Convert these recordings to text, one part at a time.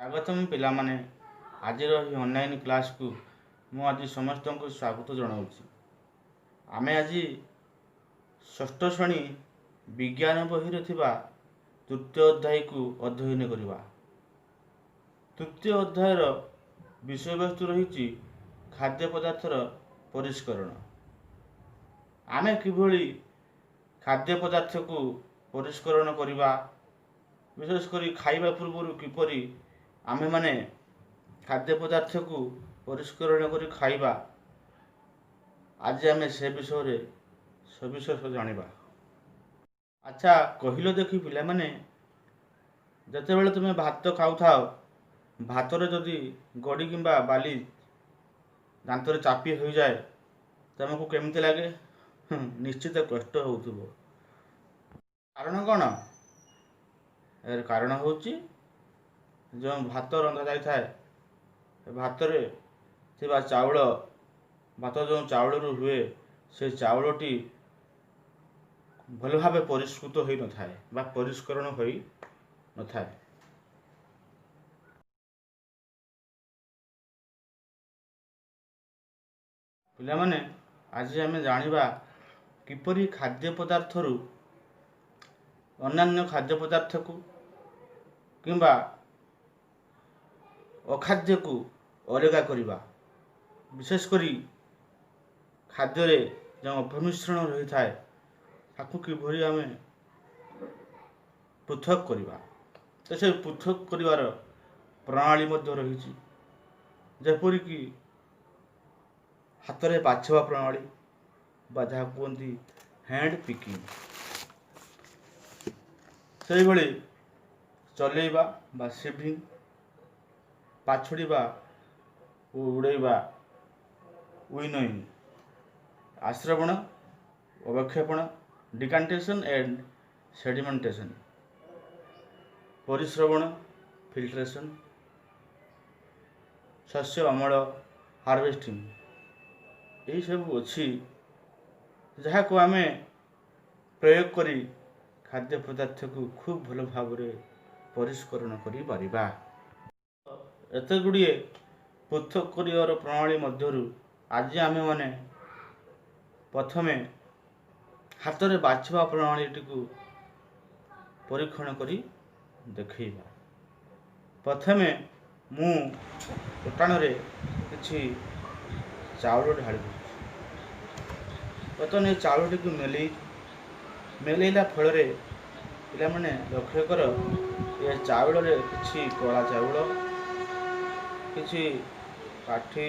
ସ୍ୱାଗତମ ପିଲାମାନେ। ଆଜିର ଏହି ଅନଲାଇନ୍ କ୍ଲାସ୍କୁ ମୁଁ ଆଜି ସମସ୍ତଙ୍କୁ ସ୍ୱାଗତ ଜଣାଉଛି। ଆମେ ଆଜି ଷଷ୍ଠ ଶ୍ରେଣୀ ବିଜ୍ଞାନ ବହିରେ ଥିବା ତୃତୀୟ ଅଧ୍ୟାୟକୁ ଅଧ୍ୟୟନ କରିବା। ତୃତୀୟ ଅଧ୍ୟାୟର ବିଷୟବସ୍ତୁ ରହିଛି ଖାଦ୍ୟ ପଦାର୍ଥର ପରିଷ୍କରଣ। ଆମେ କିଭଳି ଖାଦ୍ୟ ପଦାର୍ଥକୁ ପରିଷ୍କରଣ କରିବା, ବିଶେଷ କରି ଖାଇବା ପୂର୍ବରୁ କିପରି ଆମେମାନେ ଖାଦ୍ୟ ପଦାର୍ଥକୁ ପରିଷ୍କରଣ କରି ଖାଇବା, ଆଜି ଆମେ ସେ ବିଷୟରେ ସବିଶେଷ ଜାଣିବା। ଆଚ୍ଛା କହିଲ ଦେଖି ପିଲାମାନେ, ଯେତେବେଳେ ତୁମେ ଭାତ ଖାଉଥାଅ, ଭାତରେ ଯଦି ଗୋଡ଼ି କିମ୍ବା ବାଲି ଦାନ୍ତରେ ଚାପି ହୋଇଯାଏ, ତୁମକୁ କେମିତି ଲାଗେ? ନିଶ୍ଚିତ କଷ୍ଟ ହେଉଥିବ। କାରଣ କ'ଣ? ଏହାର କାରଣ ହେଉଛି ଯେଉଁ ଭାତ ରନ୍ଧା ଯାଇଥାଏ, ଭାତରେ ଥିବା ଚାଉଳ, ଭାତ ଯେଉଁ ଚାଉଳରୁ ହୁଏ, ସେ ଚାଉଳଟି ଭଲ ଭାବେ ପରିଷ୍କୃତ ହୋଇନଥାଏ ବା ପରିଷ୍କରଣ ହୋଇନଥାଏ। ପିଲାମାନେ, ଆଜି ଆମେ ଜାଣିବା କିପରି ଖାଦ୍ୟ ପଦାର୍ଥରୁ ଅନ୍ୟାନ୍ୟ ଖାଦ୍ୟ ପଦାର୍ଥକୁ କିମ୍ବା ଅଖାଦ୍ୟକୁ ଅଲଗା କରିବା। ବିଶେଷ କରି ଖାଦ୍ୟରେ ଯେଉଁ ଅପମିଶ୍ରଣ ରହିଥାଏ, ତାକୁ କିଭଳି ଆମେ ପୃଥକ କରିବା। ତ ସେ ପୃଥକ କରିବାର ପ୍ରଣାଳୀ ମଧ୍ୟ ରହିଛି, ଯେପରିକି ହାତରେ ବାଛିବା ପ୍ରଣାଳୀ ବା ଯାହା କୁହନ୍ତି ହ୍ୟାଣ୍ଡ ପିକିଂ, ସେଇଭଳି ଚଲେଇବା ବା ସିଭିଂ, ପାଛୁଡ଼ିବା ଓ ଉଡ଼େଇବା ୱିନୋଇଂ, ଆଶ୍ରବଣ, ଅବକ୍ଷେପଣ ଡିକାଣ୍ଟେସନ୍ ଆଣ୍ଡ ସେଡ଼ିମେଣ୍ଟେସନ୍, ପରିଶ୍ରବଣ ଫିଲ୍ଟ୍ରେସନ୍, ଶସ୍ୟ ଅମଳ ହାରଭେଷ୍ଟିଂ, ଏହିସବୁ ଅଛି ଯାହାକୁ ଆମେ ପ୍ରୟୋଗ କରି ଖାଦ୍ୟ ପଦାର୍ଥକୁ ଖୁବ୍ ଭଲ ଭାବରେ ପରିଷ୍କରଣ କରିପାରିବା। ଏତେ ଗୁଡ଼ିଏ ପୃଥକ କରିବାର ପ୍ରଣାଳୀ ମଧ୍ୟରୁ ଆଜି ଆମେମାନେ ପ୍ରଥମେ ହାତରେ ବାଛିବା ପ୍ରଣାଳୀଟିକୁ ପରୀକ୍ଷଣ କରି ଦେଖେଇବା। ପ୍ରଥମେ ମୁଁ ଚଟାଣରେ କିଛି ଚାଉଳ ଢାଳି ଦେଉଛି। ବର୍ତ୍ତମାନ ଏ ଚାଉଳଟିକୁ ମେଲେଇଲା ଫଳରେ ପିଲାମାନେ ଲକ୍ଷ୍ୟ କର, ଏ ଚାଉଳରେ କିଛି କଳା ଚାଉଳ, କିଛି କାଠି,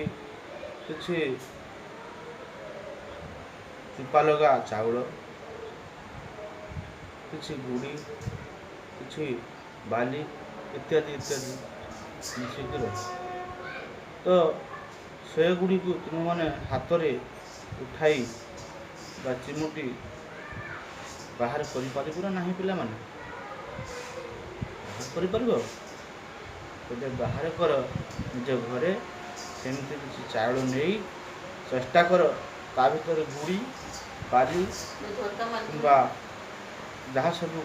କିଛି ଚୁପା ଲଗା ଚାଉଳ, କିଛି ଗୁଡ଼ି, କିଛି ବାଲି ଇତ୍ୟାଦି ଇତ୍ୟାଦି ମିଶିକି ରହିଛି। ତ ସେଗୁଡ଼ିକୁ ତୁମେମାନେ ହାତରେ ଉଠାଇ ବା ଚିମୁଟି ବାହାର କରିପାରିବ ନା ନାହିଁ? ପିଲାମାନେ, ବାହାର କରିପାରିବ? ତେବେ ବାହାର କର। ନିଜ ଘରେ ସେମିତି କିଛି ଚାଉଳ ନେଇ ଚେଷ୍ଟା କର, ତା ଭିତରେ ଗୁଡ଼ି, ବାଲି କିମ୍ବା ଯାହା ସବୁ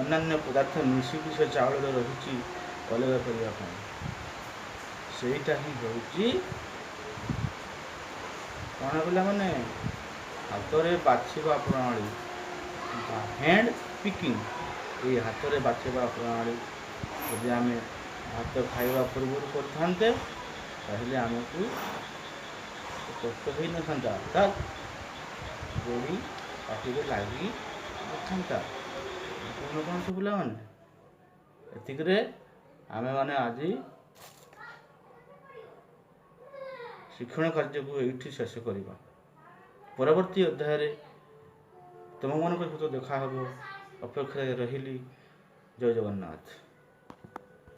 ଅନ୍ୟାନ୍ୟ ପଦାର୍ଥ ମିଶିକି ସେ ଚାଉଳରେ ରହିଛି ଅଲଗା କରିବା ପାଇଁ। ସେଇଟା ହିଁ ହେଉଛି କ'ଣ ପିଲାମାନେ? ହାତରେ ବାଛିବା ପ୍ରଣାଳୀ ବା ହ୍ୟାଣ୍ଡ ପିକିଂ। ଏଇ ହାତରେ ବାଛିବା ପ୍ରଣାଳୀ ଯଦି ଆମେ ଭାତ ଖାଇବା ପୂର୍ବରୁ କରିଥାନ୍ତେ, ତାହେଲେ ଆମକୁ କଷ୍ଟ ହେଇନଥାନ୍ତା, ଅର୍ଥାତ୍ ଗୋଡ଼ି ପାଟିରେ ଲାଗି ନଥାନ୍ତା। କ'ଣ କ'ଣ ସବୁ ପିଲାମାନେ, ଏତିକିରେ ଆମେମାନେ ଆଜି ଶିକ୍ଷଣ କାର୍ଯ୍ୟକୁ ଏଇଠି ଶେଷ କରିବା। ପରବର୍ତ୍ତୀ ଅଧ୍ୟାୟରେ ତୁମମାନଙ୍କ ସହିତ ଦେଖା ହେବ, ଅପେକ୍ଷାରେ ରହିଲି। ଜୟ ଜଗନ୍ନାଥ।